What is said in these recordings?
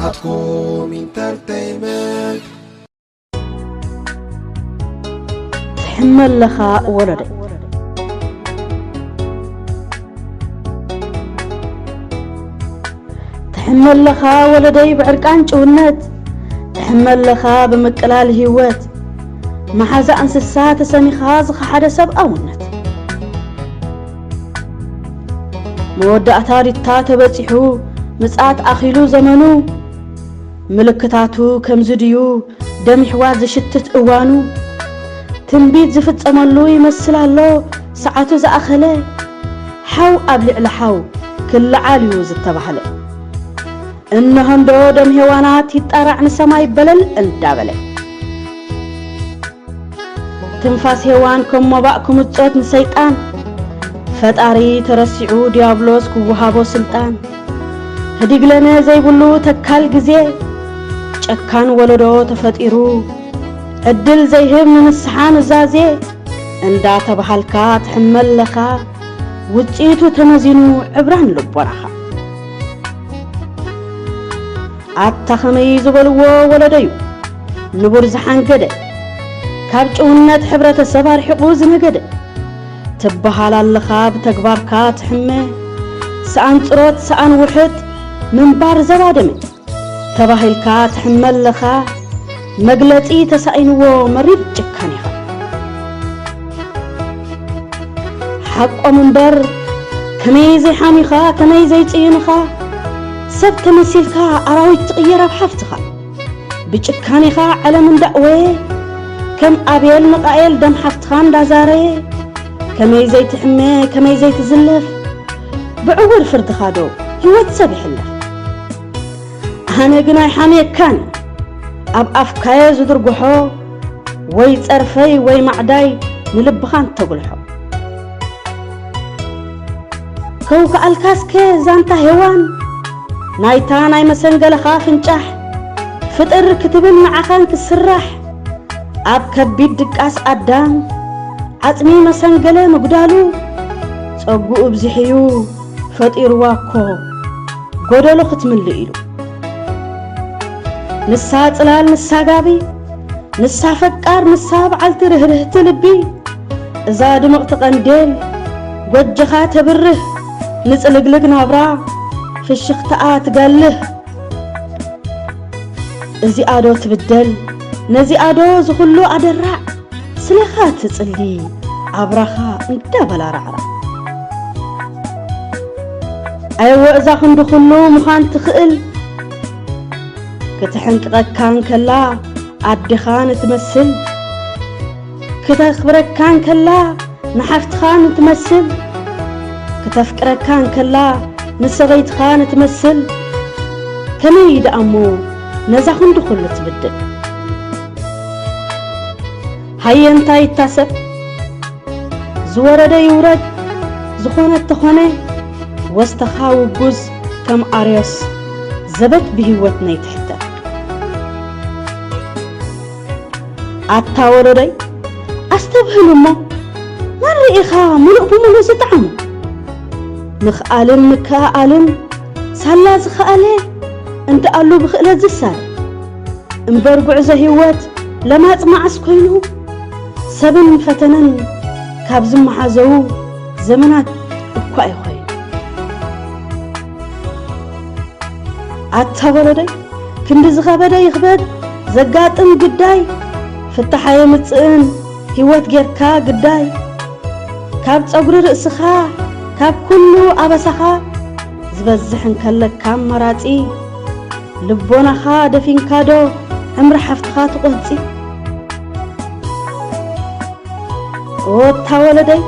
ኣትኩም ኢንተርተይመንት። ትሕመ ኣለኻ ወለደይ። ትሕመ ኣለኻ ወለደይ ብዕርቃን ጭውነት። ትሕመ ኣለኻ ብምቅላል ህይወት። መሓዛ እንስሳ ተሰሚኻ ዝኸሓደ ሰብኣውነት። መወዳእታ ሪታ ተበጺሑ ምጽኣት ኣኺሉ ዘመኑ። ምልክታቱ ከምዚ ድዩ ደሚሕዋ ዝሽትት እዋኑ? ትንቢት ዝፍጸመሉ ይመስል ኣሎ ሰዓቱ ዝኣኸለ። ሓው ኣብ ልዕሊ ሓው ክለዓል እዩ ዝተባህለ። እነሆ እንዶ ደም ሄዋናት ይጣራዕ ንሰማይ በለል እንዳበለ። ትንፋስ ሄዋን ከም ሞባእ ክምጾት ንሰይጣን። ፈጣሪ ተረሲዑ ዲያብሎስ ክወሃቦ ስልጣን። ህዲግ ለነ ዘይብሉ ተካል ግዜ። ጨካን ወለዶ ተፈጢሩ። ዕድል ዘይህብ ንንስሓ ኑዛዜ። እንዳተባሃልካ ትሕመ ኣለኻ። ውጽኢቱ ተመዚኑ ዕብራን ልቦናኻ። ኣታ ኸመይ ዝበልዎ ወለዶ'ዩ ንቡር ዝሓንገደ። ካብ ጭውነት ሕብረተሰብ ኣርሒቑ ዝነገደ። ትበሃል ኣለኻ ብተግባርካ ትሕመ። ሰኣን ጽሮት ሰኣን ውሕጥ ምንባር ዘባደመ። ተባሂልካ ትሕመ ኣለኻ። መግለጺ ተሳኢንዎ መሪር ጭካኔኻ። ሓቆም እምበር ከመይ ዘይሓሚኻ ከመይ ዘይጽይንኻ። ሰብ ተመሲልካ ኣራዊት ትቕየር ኣብ ሓፍትኻ። ብጭካኔኻ ዓለም እንዳእወየ ከም ኣቤል ንቃኤል ደም ሓፍትኻ እንዳዛረየ። ከመይ ዘይትሕመ ከመይ ዘይትዝለፍ ብዕውር ፍርድኻ ዶ ህይወት ሰብ ይሕለፍ። ኣነ ግን ኣይሓምየካን ኣብ ኣፍካየ ዝድርጉሖ ወይ ጸርፈይ ወይ ማዕዳይ ንልብኻ እንተጉልሖ። ከውከኣልካስከ ዛንታ ሄዋን ናይታ ናይ መሰንገለኻ ፍንጫሕ ፍጥር ክትብል ንዓኻን ክስራሕ ኣብ ከቢድ ድቃስ ኣዳም ዓጽሚ መሰንገለ ምጉዳሉ ጸጉኡ ብዚሕዩ ፈጢርዋ እኮ ጎደሎ ክትምልእ ኢሉ። ንሳ ጽላል ንሳ ጋቢ ንሳ ፈቃር ንሳ በዓልቲ ርህርህቲ ልቢ እዛ ድምቕቲ ቀንዴል ጎጆኻ ተብርህ ንጽልግልግ ናብራ ፍሽኽታኣ ትገልህ። እዚኣ ዶ ትብደል ነዚኣ ዶ ዝኹሉ ኣደራዕ ስለኻ ትጽሊ ኣብራኻ እንዳበላ ራዕራዕ። ኣየወ እዛ ክንዲ ኩሉ ምዃን ትኽእል ክትሕንቅቐካ እንከላ ኣዴኻ ንትመስል ክተኽብረካ እንከላ ንሓፍትኻ ንትመስል ክተፍቅረካ እንከላ ንሰበይትኻ ንትመስል ከመይ ደኣሞ ነዛ ክንዲ ኩሉ ትብድል። ሃየ እንታይ ይታሰብ ዝወረደ ይውረድ ዝኾነ ተኾነ ወስተኻ ውጉዝ ከም ኣርዮስ ዘበት ብህይወት ነይትሕተት። ኣታ ወለደይ ኣስተብህል እሞ መን ርኢኻ ምሉእ ብምሉእ ዝጠዓሞ ምኽኣልን ምክእኣልን ሳላ ዝኸኣለ እንተኣሉ ብኽእለት ዝሳለ እምበር ጉዕዞ ህይወት ለማጽ መዓስ ኮይኑ ሰብን ፈተነን ካብ ዝመሓዘዉ ዘመናት እኳ እዩ ኮይኑ። ኣታ ወለደይ ክንዲ ዝኸበደ ይኽበድ ዘጋጥም ግዳይ ፍታሓ የምጽእን ህይወት ጌርካ ግዳይ ካብ ጸጉሪ ርእስኻ ካብ ኩሉ ኣበሳኻ ዝበዝሕ እንከለካ ኣማራጺ ልቦናኻ ደፊንካዶ ዕምሪ ሓፍትኻ ትቖርጺ። ኦታ ወለደይ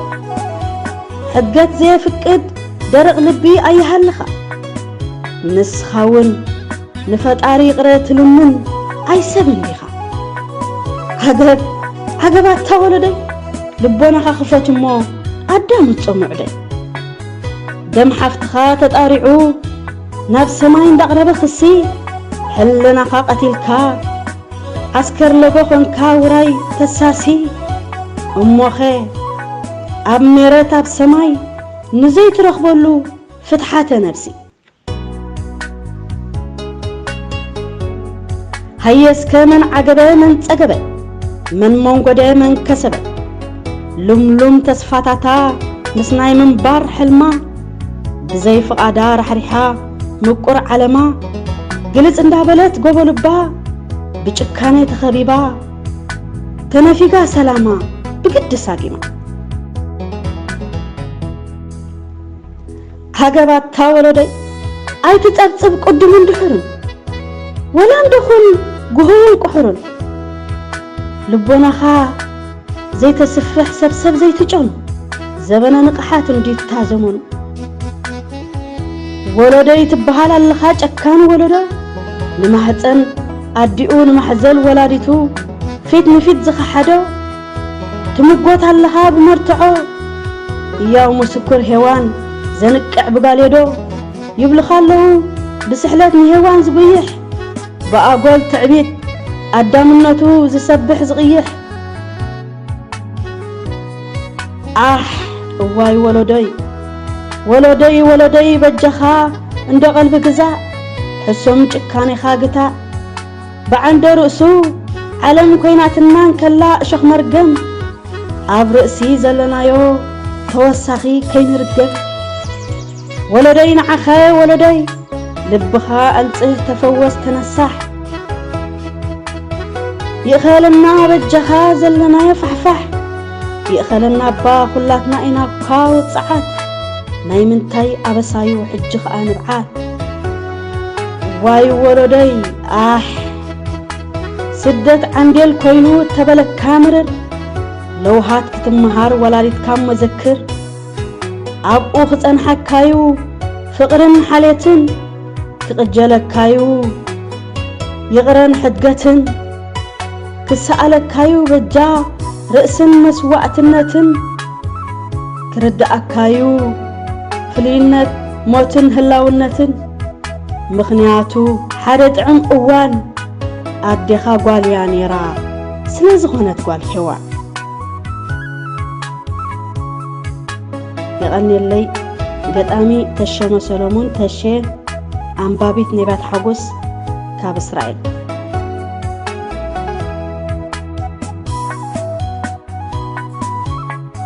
ሕገት ዘየፍቅድ ደረቕ ልቢ ኣይሃልኻ። ንስኻ እውን ንፈጣሪ ይቕረ ትልምን ኣይሰብን ዲኻ? ዓገብ ዓገብ ኣታ ወለደይ ልቦናኻ ክፈት እሞ ኣዳምጾ ምዕደይ። ደም ሓፍትኻ ተጣሪዑ ናብ ሰማይ እንዳቕረበ ክሲ ሕልናኻ ቀቲልካ ዓስከር ለጎ ኾንካ ውራይ ተሳሲ እሞኸ ኣብ ሜረት ኣብ ሰማይ ንዘይትረኽበሉ ፍትሓተ ነብሲ። ሃየስከ መን ዓገበ መን ጸገበ፣ መን መንጎደ መን ከሰበ፣ ሉምሉም ተስፋታታ ምስ ናይ ምንባር ሕልማ፣ ብዘይ ፍቓዳ ራሕሪሓ ምቁር ዓለማ፣ ግልጽ እንዳበለት ጎቦ ልባ፣ ብጭካኔ ተኸቢባ፣ ተነፊጋ ሰላማ ብግዲ ሳጊማ። ዓገባታ ወለደይ ኣይትጸብጽብ ቅድሙን ድሕሩን፣ ወላ እንደኹን ጉሆይን ቁሕሩን። ልቦናኻ ዘይተስፍሕ ሰብሰብ ዘይትጨኑ፣ ዘበነ ንቕሓት እንዲታ ዘመኑ። ወለደይ ትበሃል ኣለኻ ጨካን ወለዶ፣ ንማህፀን ኣዲኡ ንማሕዘል ወላዲቱ ፊት ንፊት ዝኸሓዶ። ትምጎት ኣለኻ ብመርትዖ፣ ህያው ምስኩር ሄዋን ዘንቅዕ ብጋሌዶ። ይብልኻ ኣለዉ ብስሕለት ንሄዋን ዝጉይሕ፣ ብኣጎል ትዕቢት ኣዳምነቱ ዝሰብሕ ዝቕይሕ። ኣሕ እዋይ ወለዶይ፣ ወለዶይ፣ ወለዶይ በጃኻ እንዶ ቀልቢ ግዛእ፣ ሕሱም ጭካኔኻ ግታእ። ብዓንደ ርእሱ ዓለም ኮይናትና እንከላ እሾኽ መርገም፣ ኣብ ርእሲ ዘለናዮ ተወሳኺ ከይንርገም። ወለዶይ ንዓኻ ወለዶይ፣ ልብኻ ኣንጽህ ተፈወስ ተነሳሕ። ይእኸለና በጃኻ ዘለናዮ ፋሕፋሕ፣ ይእኸለና እባ ኩላትና ኢና እኳ ውጽዓት። ናይ ምንታይ ኣበሳዩ ሕጂ ኸኣ ንብዓት። ዋይ ወለዶይ ኣሕ፣ ስደት ዓንዴል ኮይኑ እተበለካ ምርር፣ ለውሃት ክትመሃር ወላዲትካ መዘክር። ኣብኡ ክጸንሓካዩ ፍቕርን ሓሌትን፣ ክቕጀለካዩ ይቕረን ሕድገትን፣ ክሰኣለካዩ በጃ ርእስን መስዋዕትነትን፣ ክርድኣካዩ ፍልይነት ሞትን ህላውነትን። ምኽንያቱ ሓደ ጥዑም እዋን ኣዴኻ ጓል እያ ነይራ፣ ስለ ዝኾነት ጓል ሄዋን። የቐንየለይ። ገጣሚ ተሸመ ሰሎሞን ተሼ፣ ኣንባቢት ነቢያት ሓጎስ ካብ እስራኤል።